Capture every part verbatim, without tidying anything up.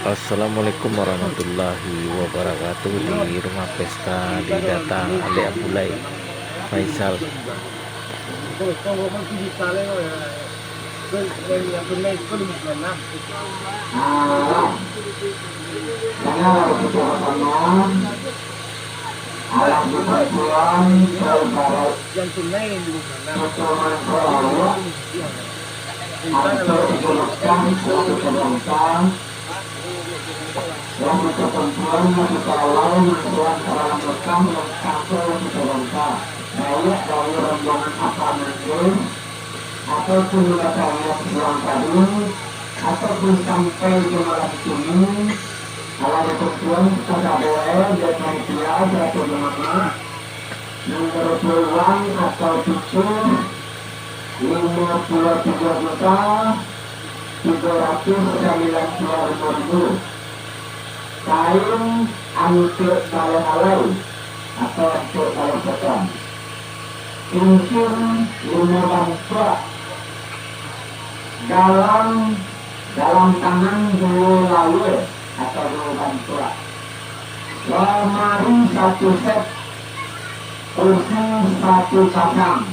Assalamualaikum warahmatullahi wabarakatuh. Di rumah pesta didatang Alek Abdulai Faisal. Yang di pertemuan yang kita lalui, yang Tuhan telah lakukan, yang sampai yang kita bangsa, baik dari rombongan Apa Manggil, ataupun batariak siang tadi, ataupun sampai di malam kini, kalau di pertemuan kita sadar, dari panitia, seratus nama, yang berupa uang atau tujuh, lima puluh tiga juta, tiga ratus sembilan puluh lima ribu. Kain antik baleh alai atau antik baleh potong. Cincin limo bantuak. Galang, galang tangan duo lalua atau duo bantuak. Lamari satu set. Kursi satu pasang.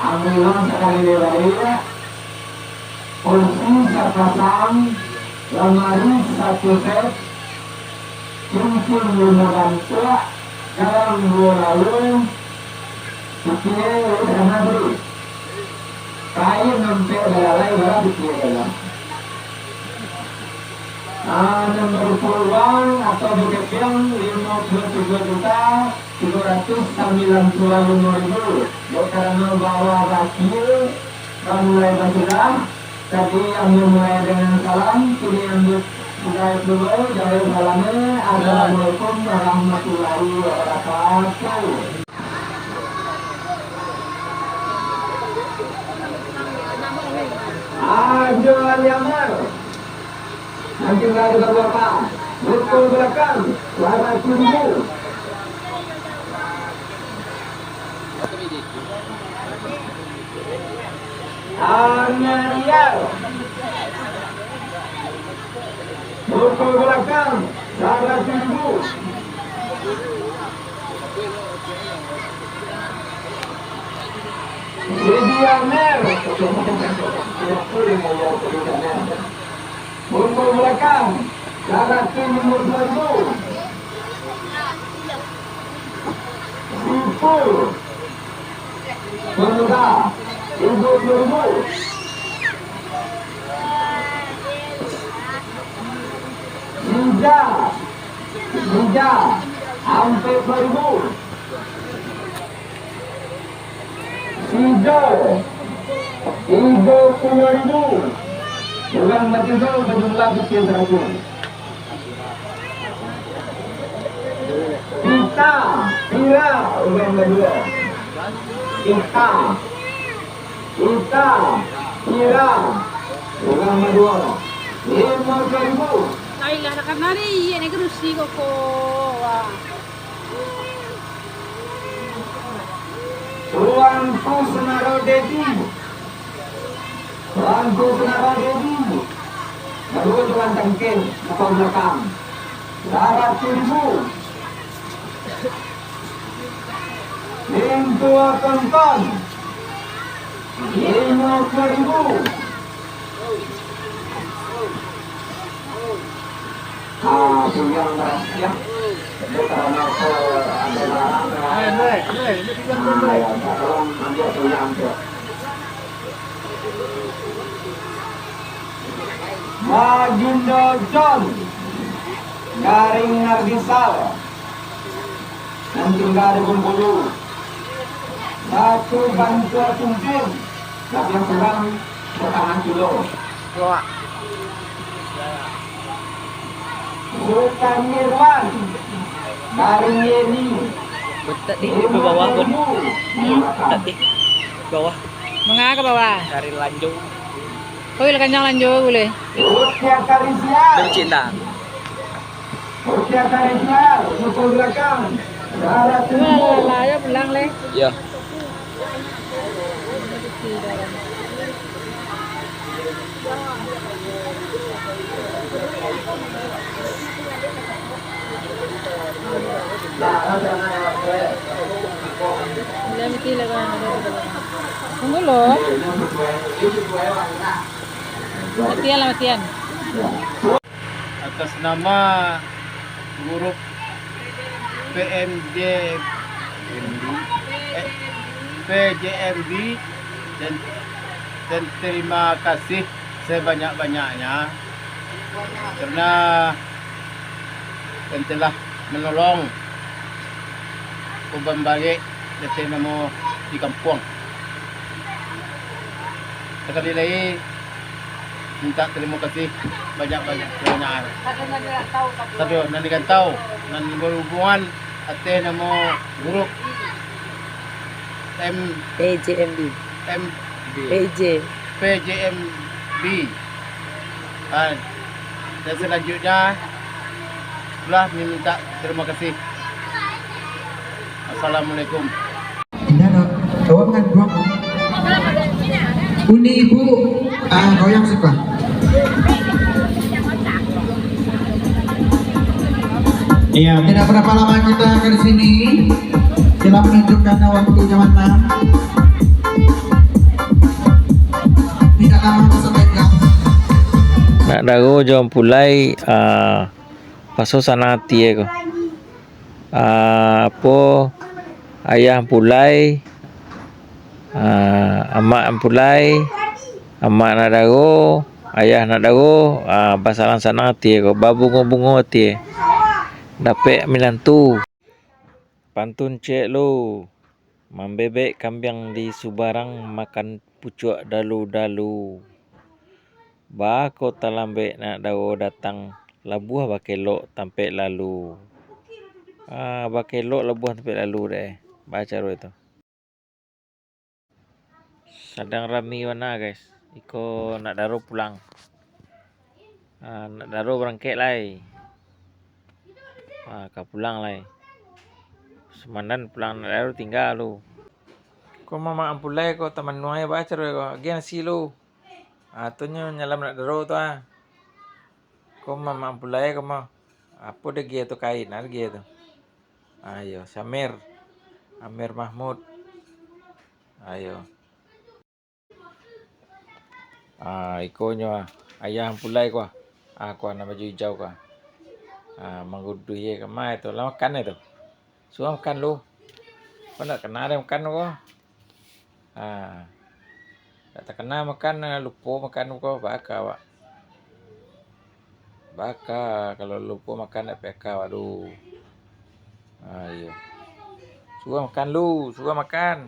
Ambo ulang sakali lai baliak. Kursi sapasang, lamari satu set, cincin limo bantuak, galang duo lalua, pikia urang sadonyo. Kain ampek balalai, bara pikia dalam. Ah, nan barupa uang atau bakepiang limo puluah tigo juta tigo ratus sambilan puluah limo ribu. Dek karano bawah bakil, bamulai basudah, tadi ambo mulai dengan salam, kini ambo sudahi pulo, jawab salamnyo, Assalamualaikum warahmatullahi wabarakatuh. Ajo Aliamar. Nanti lagi baru apa? Mukul balakang, lawan kudimu. Angariau. Mukul balakang, lawan kudimu. Sidi Amer. Mukul balakang, saratus limo puluah ribu. Sipul, pemuda, tujuh puluh ribu. Sija, sija, ampek puluah ribu. Sido, tigo puluah ribu. Urang batigo bajumlah pikia saratus. Pita, pira, urang baduo. Pita, pita, pira, urang baduo. Limo puluah ribu. Lain lah, dah kanari, iya, naik kerusi kok, kok. Wah. Tuanku Senaro Dedi. Tuanku Senaro Dedi. Baru tuan tangkil, atau belakang. Saratus ribu. Pintu Tonton. Limo puluh ribu. Ah, tuyang barasiah. Itu karena ke ada barang. Ah, ya, tolong ambil tuyang tu. Bagindo John, Garing Nardisal. Nan tingga di Bengkulu. Satu bantuak cincin, labiah kurang satangah kilo. Wah. Sutan Irwan, dari Yeni. Betak di, di bawah, Bun. Hmm? Betak di bawah. Manga ka bawah? Dari lanjung. Oh, ila kanyang lanjung boleh. Utia Karisia. Bercinta. Oke, tarik siap, mukul belakang. Saratus ribu. Walah, yo pulang leh. Yo. Tunggu lo. Matian lah, matian. Atas nama grup P M J, eh, P J M B, dan, dan terima kasih sebanyak-banyaknya karena dan telah menolong pambaliak ateh namo di kampuang. Sakali lai, minta tarimo kasih banyak-banyak, banyak. Sado nan di rantau, nan bahubuangan ateh namo grup M P J M B. M P J. P J M B. Ah, dan selanjutnya, lah minta terima kasih. Assalamualaikum. Indah, no. Kawan ngan duang. Uni ibu, ah, goyang suka. Iya. Tidak berapa lama kita akan di sini. Kita menunjukkan waktu zaman now. Tidak lama masa pegang. Nak daro jo ampulai, ah, paso sanang ati ko. Ah, apo, ayah ampulai, ah, amak ampulai, amak nak daro, ayah nak daro, ah, basanang-sanang ati ko, babungo-bungo ati. Dapek minantu. Pantun ciek lo. Mambebek kambiang di subarang, makan pucuak dalu-dalu. Baa kok talambek nak daro datang, labuah bakelok tampek lalu. Ah, bakelok labuah tampek lalu deh. Baa caro itu? Sadang rami bana, guys. Iko nak daro pulang. Ah, nak daro barangkek lai. Ah, ka pulang lai. Sumandan pulang nak daro tingga lu. Ko mamak ampulai ko tamanuang baa caro ko. Agiah nasi lu. Ah, tu nyo nyalam nak daro tu ah. Ko mamak ampulai ko mah. Apo dagia tu kain, ah, dagia tu. Ayo, Samir. Amir Mahmud. Ayo. Ah, iko nyo ah. Ayah ampulai ko ah. Ah, ko ah, nan baju ijau ko ah. Ah, mangguduih ye ka ma itu. Lah makan itu. Suruah makan lu. Ko ndak kana deh makan ko. Ah. Ndak takana makan, lupo makan ko, baa ka awak. Baa ka kalau lupo makan ndak P K awak tu. Ah, iyo. Suruah makan lu, suruah makan.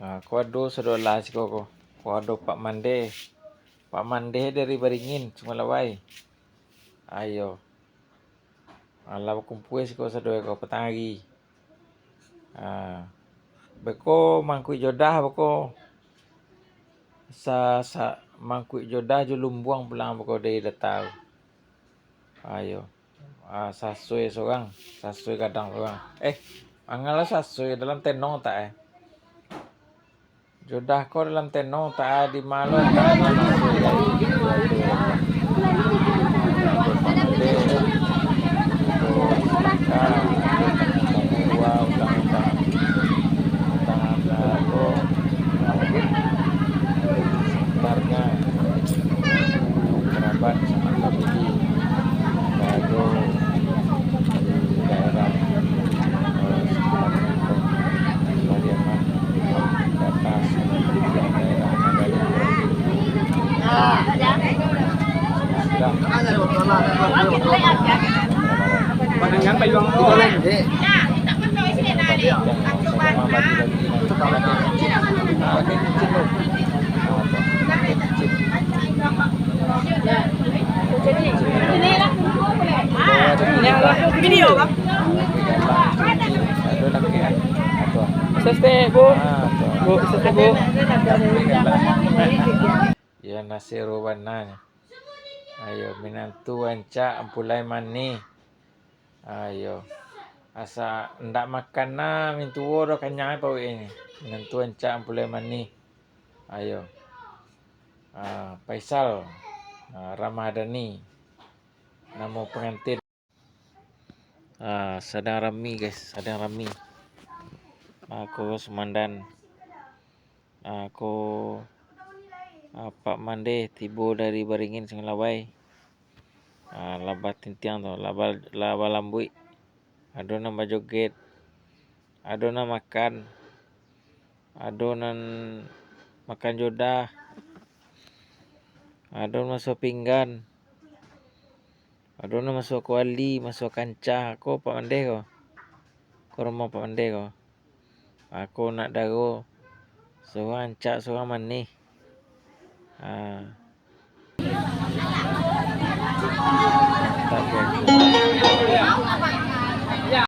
Nah, ko ado sadolah siko ko. Ko ado Pak Mandeh. Pak Mandeh dari Baringin, Sungai Lawai. Ayo. Alah bakumpua siko sadoe ko patang ari. Ah. Beko mangkuik jodah beko. Sa, sa, mangkuik jodah jo lumbuang pulang beko dari data. Ayo. Ah, sasoi sorang, sasoi gadang sorang. Eh, anggalah sasoi dalam tenong tak, eh? Jodah ko dalam tenong tak, eh, di malo tak, eh, dalam sasoi, eh. Dua undang-undang. Tangan, eh, ko, sekitarnya, kerabat, sanak famili, kalau di daerah, eh, sekitar Pariaman, Batas, daerah Mandalika. Sudah. Pandangan payuang. Video, Bang. Sestek, Bu. Bu, sestek, Bu. Ya, nasi robananyo. Ayo, minantu rancak ampulai manih. Ayo. Asa ndak makan nah, mintuo doh kanyang paruik ini. Minantu rancak ampulai manih. Ayo. Ah, Faisal, ah, Ramadhani. Namo pengantin. Ah, sadang rami, guys, sadang rami. Ako Sumandan. Ako, ah, Pak Mandeh tibo dari Baringin Sungai Labai. Ah, lah batintiang tu, lah ba-, lah balambuik. Ado nan bajoget, ado nan makan, ado nan makan jodah, ado nan masuak pinggan, ado nan masuak kuali, masuak kancah. Ko Pak Mandeh ko. Ko rumah Pak Mandeh ko. Ako anak daro, surang rancak, surang manih. Ha. Mantap, yo.